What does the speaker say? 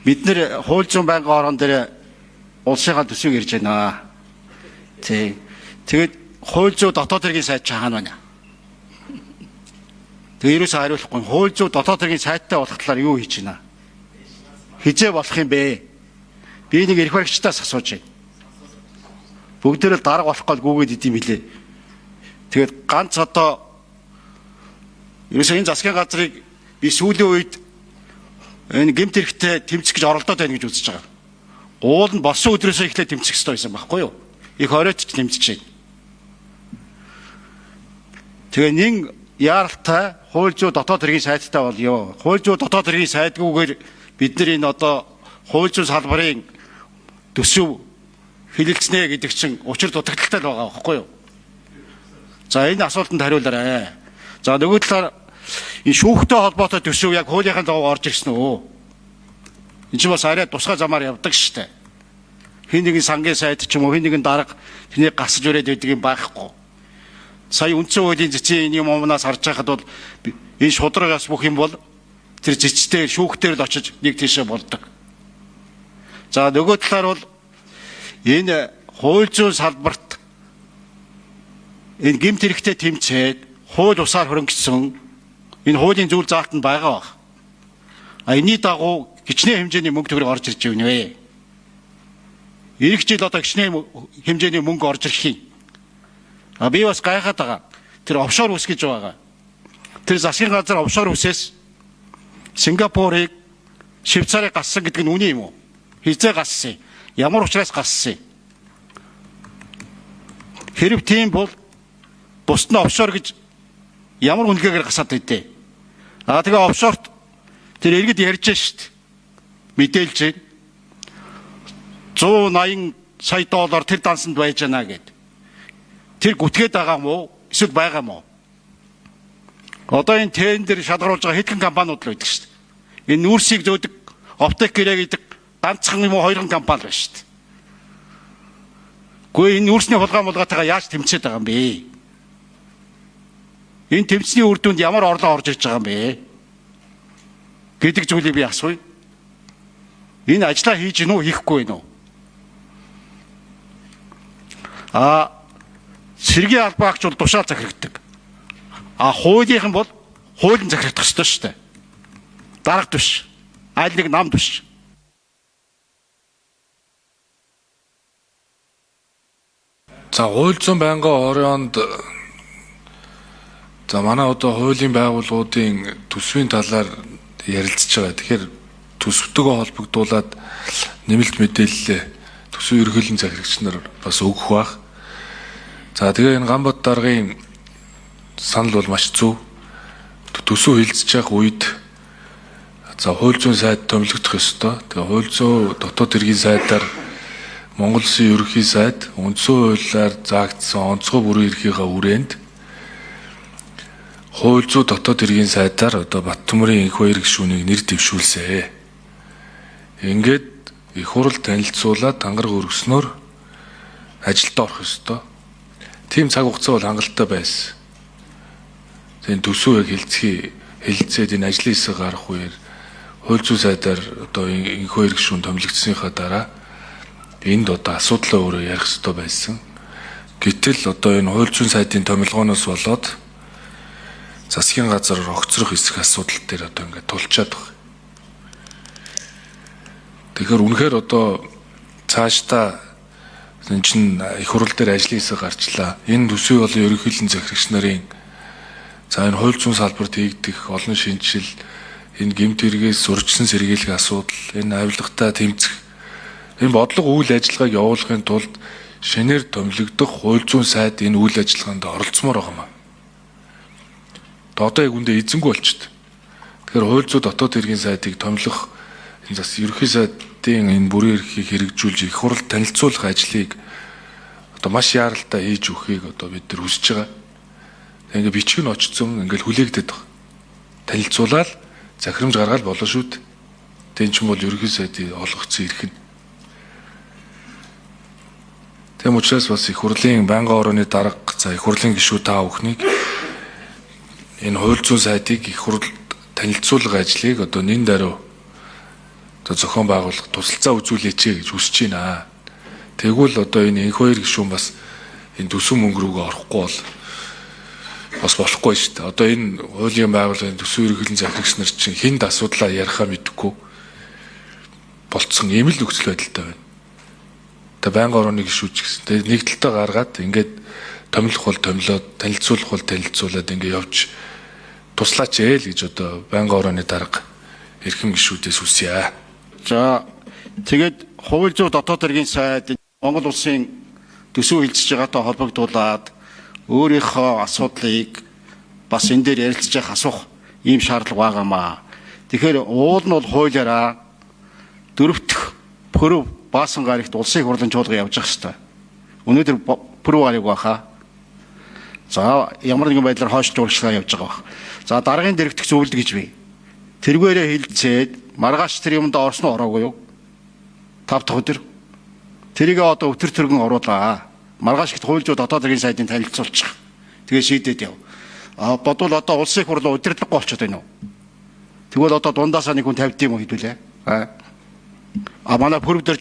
Бид нэр хууль зүйн байнгын орон дээр улсынхаа төсвийг ярьж байна. Тий. Тэгээд хууль зүй дотоод хэргийн сайд чаана байна. Тэгээ ерөөсөө хариулахгүй. Хууль зүй дотоод хэргийн сайттай болох талаар юу хийж байна? Хизээ болох юм бэ? Би нэг эрх баригчдаас асууж байна. Бүгдээр л дарга болох гол гүгээд идэм билээ. Тэгээд ганц одоо ерөөсөө энэ засгийн газрыг би сүүлийн үед энэ гэмт хэрэгтэй тэмцэх гэж оролдоод байна гэж үзэж байгаа. Уул нь болсон өдрөөсөө эхлээд тэмцэх ёстой байсан байхгүй юу? Их оройтч тэмцэж байна. Тэгээ нин яаралтай хууль зүйн дотоод хэргийн сайттай болёо. Хууль зүйн дотоод хэргийн сайдгүйгээр бид нар энэ одоо хууль зүйн салбарын төсөв хилэлцнэ гэдэг чинь учир дутагдaltaй л байгаа байхгүй юу? За энэ асуултанд хариулаарай. За нөгөө талаар энэ шүүхтэй холбоотой төсөв яг хуулийнхаа дагуу орж ирсэн үү? Энэ чинь бас арай тусгай замаар явдаг шүү дээ. Хин нэгэн сангийн сайд ч юм уу хин нэгэн дарга тэнийг гасаж өрөөд байдаг юм байхгүй. Сая үндсэн хуулийн зэцийн юм умнаас харж байхад бол энэ шудраг ас бүх юм бол тэр зэцтэй шүүхтэр л очиж нэг тийшээ болдог. За нөгөө талаар бол энэ хууль зүйн салбарт энэ гэмт хэрэгтэй тэмцээд хууль усаар хөрөнгөсөн энэ хуулийн зүйл заалт нь байгаа баг. А энэний дагуу хичнээн хэмжээний мөнгө төгрөг орж ирж байна вэ? Ирэх жил одоо хичнээн хэмжээний мөнгө орж ирэх юм. А би бас гайхаад байгаа. Тэр офшор үс гэж байгаа. Тэр засгийн газар офшор үсээс Сингапурыг, Швейцарыг гассан гэдэг нь үнэн юм уу? Хизээ гассан юм? Ямар учраас гассан юм? Хэрв тийм бол бусд нь офшор гэж ямар үнэлгээгээр гасаад байдээ? А тэгээ офшорт тэр иргэд ярьж шít. Мэдээлж байна. 180 сая доллар тэр дансанд байж байна гэд. Тэр гүтгээд байгаа юм уу? Эсвэл байгаа юм уу? Одоо энэ тендер шалгаруулж байгаа хэдхэн компаниуд л байдаг шүү дээ. Энэ нүүрсийг зөөдөг оптик гэрээ гэдэг ганцхан юм уу хоёрхан компани байна шүү дээ. Гэхдээ энэ нүүрсний хулгай мулгайтайгаа яаж тэмцээд байгаа юм бэ? Энэ тэмцсний үр дүнд ямар орлого орж ирж байгаа юм бэ гэдэг зүйлийг би асууя. Энэ ажлаа хийж гинүү хийхгүй гинүү? А цэргийн албаагч бол тушаал захирагдаг. А хуулийнхан бол хуулийн захирагдах ёстой шүү дээ. Дарга биш. Аль нэг намд биш. За хууль зүйн байнгын ороонд за манай одоо хуулийн байгууллагуудын төсвийн талаар ярилцж байгаа. Тэгэхээр төсөвтэйгөө холбогдуулаад нэмэлт мэдээлэл төсвийн ерөнхийлөн захирагч нар бас өгөх байх. За тэгээ энэ Ганбат даргын санал бол маш зөв. Төсөв хилцэж явах үед за хууль зүйн сайд томилогдох ёстой. Тэгээ хууль зүйн дотоод хэргийн сайдаар Монгол Улсын ерөнхий сайд үндсэн хуулиар заагдсан онцгой бүрэн эрхийнхээ хүрээнд хууль зүйн дотоод хэргийн сайдаар одоо Баттөмрийн энх баяр гишүүнийг нэр дэвшүүлсэ. Ингээд их хурал танилцуулаад тангараг өргөснөөр ажилд орох ёстой. Тийм цаг хугацаа бол хангалттай байсан. Тэгээд төсөв яг хэлцээд энэ ажлын хэсэг гарах үеэр хууль зүйн сайдаар одоо энх баяр гишүүн томилогдсныхаа дараа энд одоо асуудлаа өөрөө ярих ёстой байсан. Гэтэл одоо энэ хууль зүйн сайдын томилгооноос болоод засгийн газар огцрох хэсэг асуудал дээр одоо ингээд тулчаад байгаа. Тэгэхээр үнэхээр одоо цаашдаа энэ чинь их хурал дээр ажлын хэсэг гарчлаа. Энэ төсвийн болон ерөнхийлөн захирагч нарын за энэ хууль зүйн салбарт хийгдэх олон шинжил, энэ гэмт хэрэгээс сурчсан сэргийлэх асуудал, энэ авилгатай тэмцэх энэ бодлого үйл ажиллагааг явуулахын тулд шинээр томилогдох хууль зүйн сайд энэ үйл ажиллагаанд оролцмоор байгаа юм аа. Одоо яг үндэ эзэнгүй болчихдээ. Тэгэхээр хууль зүйн дотоод хэргийн сайдыг томилох энэ зас ерөнхий сайдын энэ бүрэн эрхийг хэрэгжүүлж их хурал танилцуулах ажлыг одоо маш яаралтай хийж өгөхийг одоо бид нар хүсэж байгаа. Тэгээ ингээ бичиг нь очсон ингээл хүлээгдээд байгаа. Танилцуулаад захирамж гаргаал болно шүү дээ. Тэн чинь бол ерөнхий сайдын олгогдсон эрх нь. Тийм учраас бас их хурлын байнгын орооны дарга, за их хурлын гишүүд та бүхнийг энэ хууль зүйн сайдыг их хурл танилцуулга ажлыг одоо нэн даруй одоо зохион байгуулах тусалцаа үзүүлээч гэж хүсэж байна. Тэгвэл одоо энэ инх хоёр гишүүн бас энэ төсөв мөнгө рүүгээ орохгүй бол бас болохгүй шүү дээ. Одоо энэ хуулийн байгууллагын төсвийн ерөнхийлөн захирагч нар чинь хүнд асуудлаа ярихаа мэдэхгүй болцсон ийм л нөхцөл байдалтай байна. Тэгээ байнгын орооны гишүүд ч гэсэн тэгээ нэг талтаа гаргаад ингээд томилох бол томилоод, танилцуулах бол танилцуулаад ингээд явж туслаач ээ л гэж одоо байнгын орооны дарга эрхэм гишүүдээс хүсье. За, тэгээд хууль зүйн дотоод хэргийн сайд Монгол улсын төсөв хилцэж байгаатай холбогдуулаад өөрийнхөө асуудлыг бас энэ дээр ярилцж явах, асуух ийм шаардлага байгаамаа. Тэгэхээр уул нь бол хуулиараа дөрөвдөх пүрэв баасан гарагт улсын хурлын чуулга явж явах хэрэгтэй. Өнөөдөр пүрэв гараг байхаа. За, ямар нэгэн байдлаар хойш урагшлаа явж байгаа бах. За, даргын дэрэгдэх зөвлөлд гэж бий. Тэргээрээ хилцээд маргааш тэр юмд орсон уу, ороогүй юу? 5 дахь өдөр. Тэрийг одоо өтөр төргөн оруулаа. Маргааш ихт хууль зүйн дотоод хэргийн сайдын танилцуулчих. Тэгээ шийдээд яв. А бодвол одоо улсын их хурлын удирдлагагүй болчиход байна уу? Тэгвэл одоо дундаасаа нэг хүн тавьд юм уу хэдүүлээ? А манай пүрэв дээр